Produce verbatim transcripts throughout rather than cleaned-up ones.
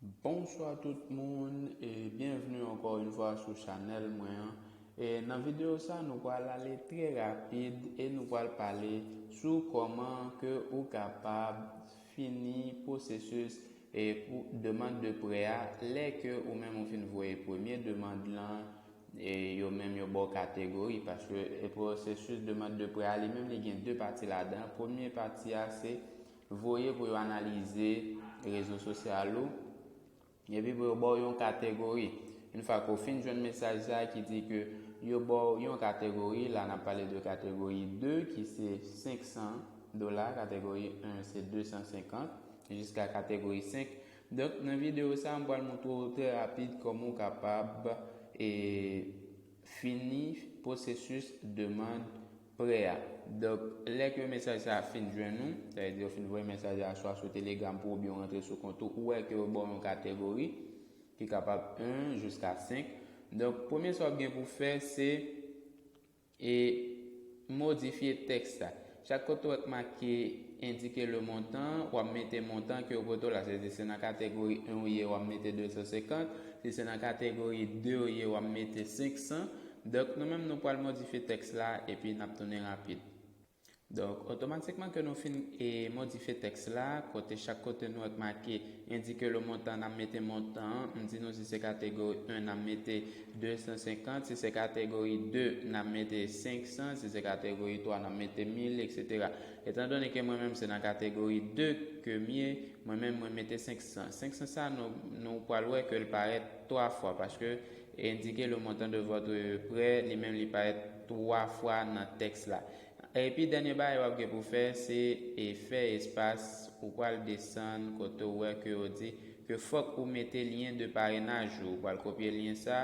Bonswa tout moun e byenvni ankò yon fwa sou chanèl mwen an. E nan videyo sa, nou pral ale trè rapid e nou pral pale sou kòman ke ou kapab fini pwosesis e pou demann de prè a lè ke ou menm ou fin voye premye demann lan e yo menm yo ba w kategori, paske e pwosesis demann de prè a li menm li gen de pati ladan. Premye pati a se voye pou yo analize rezo sosyal ou, epi pou yo ba w yon kategori. Yon fwa ke w fin jwenn mesaj sa ki di ke yo ba w yon kategori, la n ap pale de kategori de ki se senk san dola, kategori en se de san senkant, jiska kategori senk. Donk nan videyo sa, m pral montre w trè rapid kòman w kapab e fini pwosesis demann prè a. Donk lè ke mesaj sa a fin jwenn ou, sa vle di yo fin voye mesaj la swa sou Telegram pou ou oubyen w rantre sou kont ou, ou wè ke yo ba w yon kategori ki kapab en jiska senk. Donk premye sa w ap gen pou fè se e modifye tèks la. Chak kote w wè k make endike le montan, w ap mete montan ke yo pote w la. Se, si se nan kategori en ou ye, w ap mete de san senkant. Si se nan kategori de ou ye, w ap mete senk san. Donk nou menm nou pral modifye tèks la epi n ap tounen rapid. Donk otomatikman ke nou fin e modifye tèks la, kote chak kote nou wè k make endike le montan, n ap mete montan an. M di nou si se kategori en, n ap mete de san senkant, si se kategori de, n ap mete senk san, si se kategori twa, n ap mete mil, etsetera. Etandone ke mwen menm se nan kategori de ke m ye, mwen menm mwen mete senk san. Senk san sa nou, nou pral wè ke l parèt twa fwa, paske endike le montan de votre prêt, li menm li parèt twa fwa nan tèks la. Epi dènye bagay w ap gen pou fè, se e fè espas, ou pral desann kote w wè ke yo di ke fòk ou mete lyen de parenaj ou. Ou pral kopye lyen sa,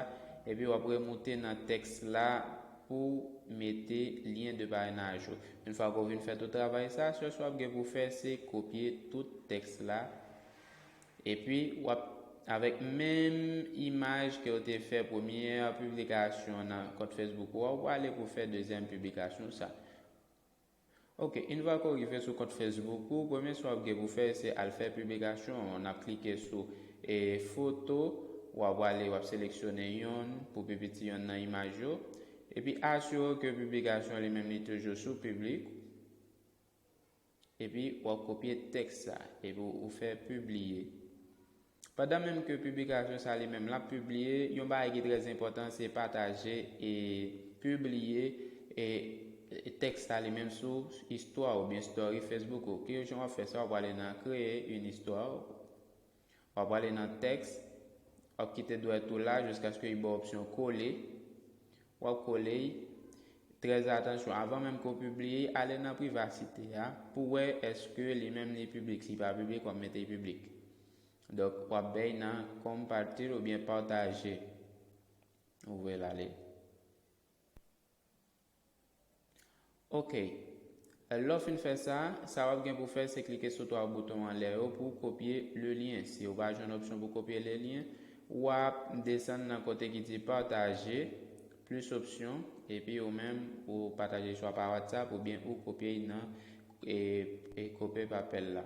epi w ap remoute nan tèks la pou mete lyen de parenaj ou. Yon fwa ke w fin fè tout travay sa, sèl sa w ap gen pou fè, se kopye tout tèks la. Epi w ap, avèk menm imaj ke w te fè premyè piblikasyon nan kont Facebook ou a, ou prale pou fè dezyèm piblikasyon sa. Ok, yon fwa ke w rive sou kont Facebook ou, premye sa w ap gen pou fè se al fè piblikasyon an. N ap klike sou e foto, w ap prale, w ap seleksyone yonn pou pi piti yonn nan imaj yo. Epi asire w ke piblikasyon li menm li toujou sou piblik. Epi w ap kopye tèks sa, epi w fè pibliye. Pandan menm ke piblikasyon sa li menm l ap pibliye, yon bagay ki trè enpòtan se pataje e pibliye e tèks sa li menm sou istwa oubyen story Facebook ou. Ki jan w ap fè sa? W ap prale nan kreye yon istwa. W ap prale nan tèks, w ap kite dwèt ou la jiskaske li ba w opsyon kole. W ap kole l. Trè atansyon, avan menm ke w pibliye, ale nan privasite a pou w wè èske li menm li piblik. Si li pa piblik, w ap mete l piblik. Donk w ap bay nan konpati oubyen pataje. Ou voye l ale. Ok. Lè w fin fè sa, sa w ap gen pou fè se klike sou twa bouton anlè yo pou w kopye le lyen. Si w pa jwenn opsyon pou kopye le lyen, w ap desann nan kote ki di pataje, plis opsyon, epi ou menm ou pataje swa pa WhatsApp oubyen ou kopye l nan e, e kopye papèl la.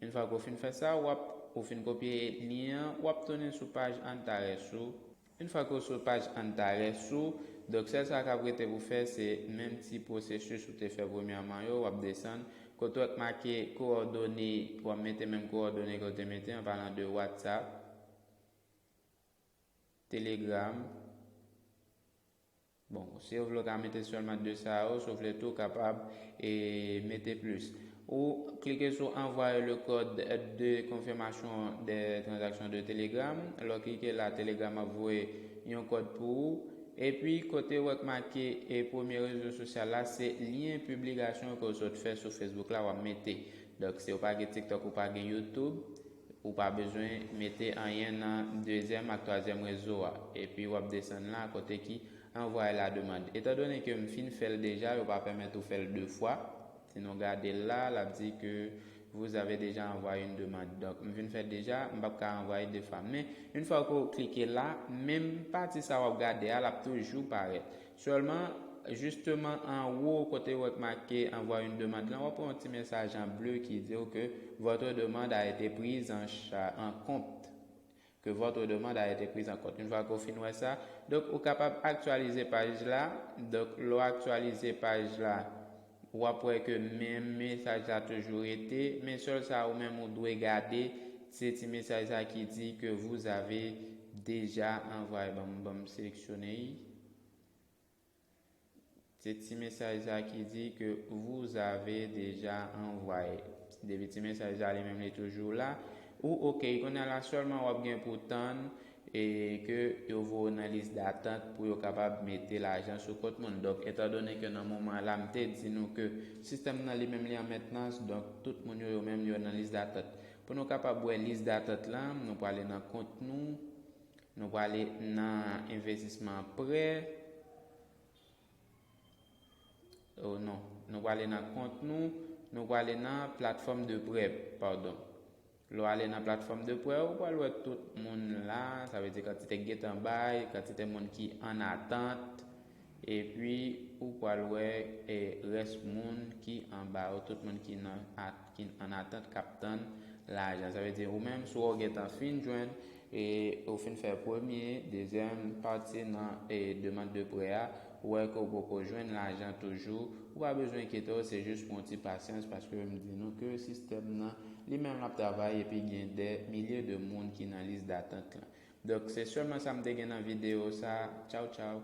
Yon fwa ke w fin fè sa, w ap, ou fin kopye lyen an, w ap tounen sou paj Antares ou. Yon fwa ke w sou paj Antares ou, donk sèl sa k ap rete pou fè se menm ti pwosesis ou te fè premyèman yo, w ap desann. Kote w wè k make kowòdone, w ap mete menm kowòdone ke w te mete an palan de WhatsApp, Telegram. Bon, si w vle w ka mete sèlman de sa yo, si w vle tou w kapab e mete plis. Ou klike sou envoyer le code de confirmation des transactions de Telegram. Lè w klike la, Telegram ap voye yon kòd pou ou. Epi kote w wè k make e premye rezo sosyal la, se lyen piblikasyon ke w sot fè sou Facebook la w ap mete. Donk si w pa gen TikTok, ou pa gen YouTube, ou pa bezwen mete anyen nan dezyèm ak twazyèm rezo a. Epi w ap desann la kote ki envoyer la demande. Etandone ke m fin fè l deja, yo pa pèmèt ou fè l de fwa. Si nou gade la, l ap di ke vous avez déjà envoyé une demande. Donk m fin fè l deja, m p ap ka anvoye de fwa. Men yon fwa ke w klike la, menm pati sa w ap gade a, l ap toujou parèt. Sèlman, Jisteman anwo kote w wè k make envoyer une demande lan, w ap wè yon ti mesaj an ble ki di w ke votre demande a été prise en cha- en compte. Que votre demande a été prise en compte. Yon fwa ke w fin wè sa, donk ou kapab aktyalize paj la. Donk lè w aktyalize paj la, w ap wè ke menm mesaj la toujou rete, men sèl sa ou menm ou dwe gade, se ti mesaj sa ki di que vous avez déjà envoyé. Ban m, ban m seleksyone l. Se ti mesaj sa ki di que vous avez déjà envoyé. Depi ti mesaj sa li menm li toujou la, ou oke. Kounye a la sèlman w ap gen pou tann e ke yo voye w nan lis datant pou yo kapab mete lajan sou kont moun. Donk, etandone ke nan moman la, m te di nou ke sistèm nan li menm li an mentnans, donk tout moun yo, yo menm yo nan lis datant. Pou nou kapab wè lis datant lan, nou prale nan kont nou, nou prale nan envestisman prè, oh non, nou prale nan kont nou, nou prale nan platfòm de prè, padon. Lè w ale nan platfòm de prè, ou pral wè tout moun la, sa vle di kantite k gentan bay, kantite moun ki an atant, epi ou pral wè e, rès moun ki anba yo, tout moun ki nan, at, ki an atant k ap tann lajan. Sa vle di ou menm, si w gentan fin jwenn e ou fin fè premye, dezyèm pati nan e, demande de prêt a, ou wè ke ou poko jwenn lajan toujou, ou pa bezwen enkyete w, se jis pou yon ti pasyans, paske m di nou ke sistèm nan li menm l ap travay epi gen dè milye de moun ki nan lis datant lan. Donk, se sèlman sa m te gen nan videyo sa. Tchaw, tchaw.